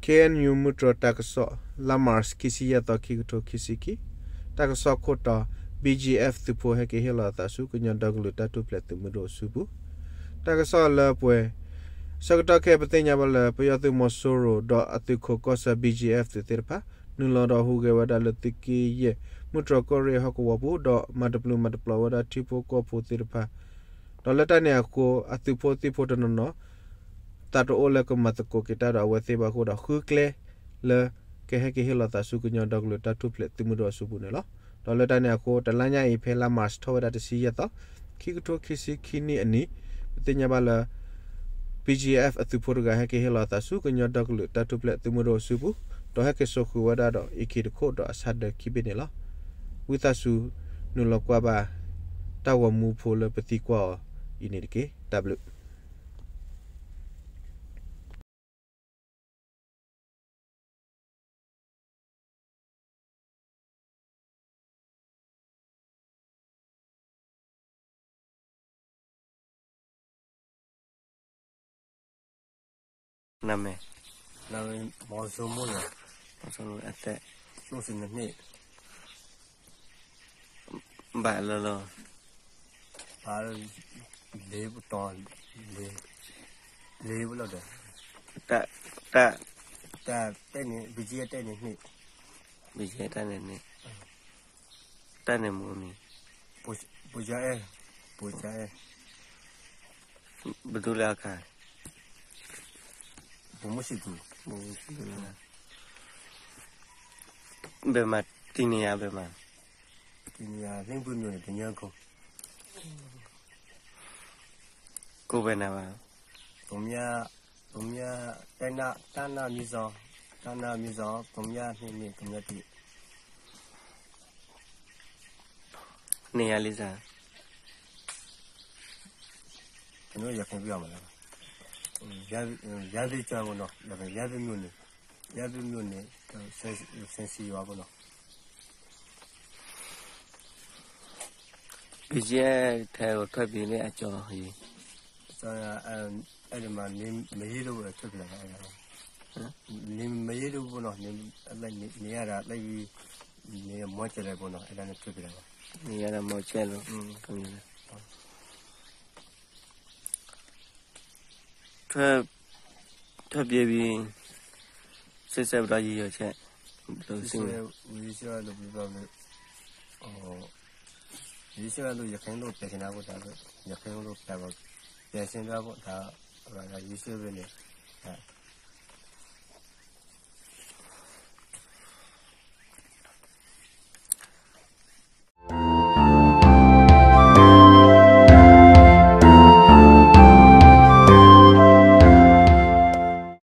ခ့ၣ်အဲၣ်ယူၣ် မုၢ်တြီၤတၢ်ကစီၣ် လါမၢ်ၡး ခံဆံယဲၢ်သီ ခံကထိခံဆံခံ, တၢ်ကစီၣ်ခိၣ်တီ, B G F သုးဖိဟဲက့ၤဟ့ၣ်လီၤအသးဆူ ကညီဒီကလုာ်တၢ်ထူၣ်ဖျဲးသုးမုၢ်ဒိၣ်အစုပူၤ. တၢ်ကစီၣ်လၢပှဲၤ, ဆၢကတီၢ်ခဲအံၤ ပသ့ၣ်ညါဘၣ်လၢ ပယီၤသုးမီၤစိရိၤ ဒီးအသုးခိၣ်ကီၢ်ဆၢ B G F သုးသ့ၣ်တဖၣ် နုာ်လီၤဒီးဟူးဂဲၤဝဲဒၣ်လၢသုးက့ယဲၢ် မုၢ်တြီၤကီၢ်ရ့ၣ်ဟီၣ်ကဝီၤပူၤ ဒီးမၤတပျုာ်မၤတပျီၤဝဲဒၣ်ထံဖိကီၢ်ဖိသ့ၣ်တဖၣ်, ဒီးလၢတၢ်န့ၣ်အဃိ အသုးဖိသံၣ်ဖိတနီၤနီၤ သးတအိၣ်လၢကမၤသကိးက့ၤတၢ်ဒီးအဝဲသ့ၣ်ဘၣ်အဃိဒီး ဃုကျဲလၢကဟဲက့ၤဟ့ၣ်လီၤသးဆူ ကညီဒီကလုာ်တၢ်ထူၣ်ဖျဲးသုးမုၢ်ဒိၣ်အစုပူၤန့ၣ်လီၤ. ဒီးလၢတၢ်န့ၣ်အဃိ တလါညါအံၤ ဖဲလါမၢ်ၡးထီၣ်ဝဲဒၣ်တဆံယဲၢ်သီ, ခံကထိခံဆံခံနံၣ်အနံၤ, ပသ့ၣ်ညါဘၣ်လၢ B G F အသုးဖိတဂၤဟဲက့ၤဟ့ၣ်လီၤအသးဆူ ကညီဒီကလုာ်တၢ်ထူၣ်ဖျဲးသုးမုၢ်ဒိၣ်အစုပူၤ, ဒီးဟဲက့ၤစိာ်ဃုာ်ဝဲဒၣ်ဒီး အံးခ့တခိၣ်ဒီးအဆၣ်ဒၢခံဘ့ၣ်န့ၣ်လီၤ. ဝံသးစူၤနုာ်လီၤကွၢ်ဘၣ် တၢ်ဂီၤမူဖိလၢပသံကွၢ်အီၤအံၤန့ၣ်တက့ၢ်. တၢ်ဘျုးနမ့ၢ်, နမ့ၢ် မီၤစိမိၢ်ယၤ, မီၤစိမိၢ်အသက်, နံၣ်, ဘၣ်လီၤလီၤ, ဘၣ်လီၤ, လ့ပတီၢ်, လ့, လ့ပလီၢ်ဒီး, တၢ်, တၢ်, တၢ်တဲန့ၣ် ဘုကဲတဲန့ၣ်န့ၣ်, ဘုကဲတဲန့ၣ်န့ၣ်, တၢ်န့ၣ်မူမံၤ, ပူၤကဲအဲၣ်, ပူၤကဲအဲၣ်, ဘဒူလၢအခါ, ပမူစံးကူ, ဘဲမးတံၤနံၤယၤဘဲမး, တံၤနံၤယၤလၢဘုမျိၤန့ၣ် တညါကိၢ်, ကိၢ်ဝဲနၤဘၣ်, ပမ့ၢ်, ပမ့ၢ်, တၢ်နၢ်, တၢ်နၢ်မံၤစီ, တၢ်နၢ်မံၤစီ, ပမ့ၢ်န့ၣ်န့ၣ် ပမ့ၢ်တံၤ န့ၢ်ယၤလံစၢ်, ကနယၤခ့ပယီၤမးလၢ, ယၤသ့ၣ်ကၢ်ပနီၤ, ယၤသ့ၣ်မျိၤန့ၣ်, ယၤသ့ၣ်မျိၤန့ၣ်, စဲဆံယၤပနီၤ, ဘုကဲထဲဂီၤထွဲပံၤလၢအကၠီအံၤ, အဲၣ်ဒိးမး မ့ၢ်ယံၤဒိၣ်ထွဲပံၤလၢ်, မ့ၢ်ယံၤဒိၣ်ပနီၤ, န့ၢ်ယၤဒၣ်လၢ, န့ၢ်ယၤဒၣ်မီၤကဲလၢပနီၤ, အဲၣ်ဒိးန့ၣ်ထွဲပံၤလၢ်ဘၣ်, န့ၢ်ယၤဒၣ်မီၤကဲလၢ, ထွဲ, ထွဲပံၤ, စဲးစဲးပဒီးယံၤယီၤဆဲး, ဘျီစံး, ယံၤစဲးဝဲလၢပျံၤဘျီဘျီ, ယံၤစဲးဝဲလၢယခ့လိာ်ပဲာ်ကနၣ်ဖိတၢ်, ယခ့လိာ်ပဲာ်ဘၣ်, ပဲာ်ဆ့ဒၣ်ဖိတၢ်, ယံၤစဲးဝဲန့ၣ်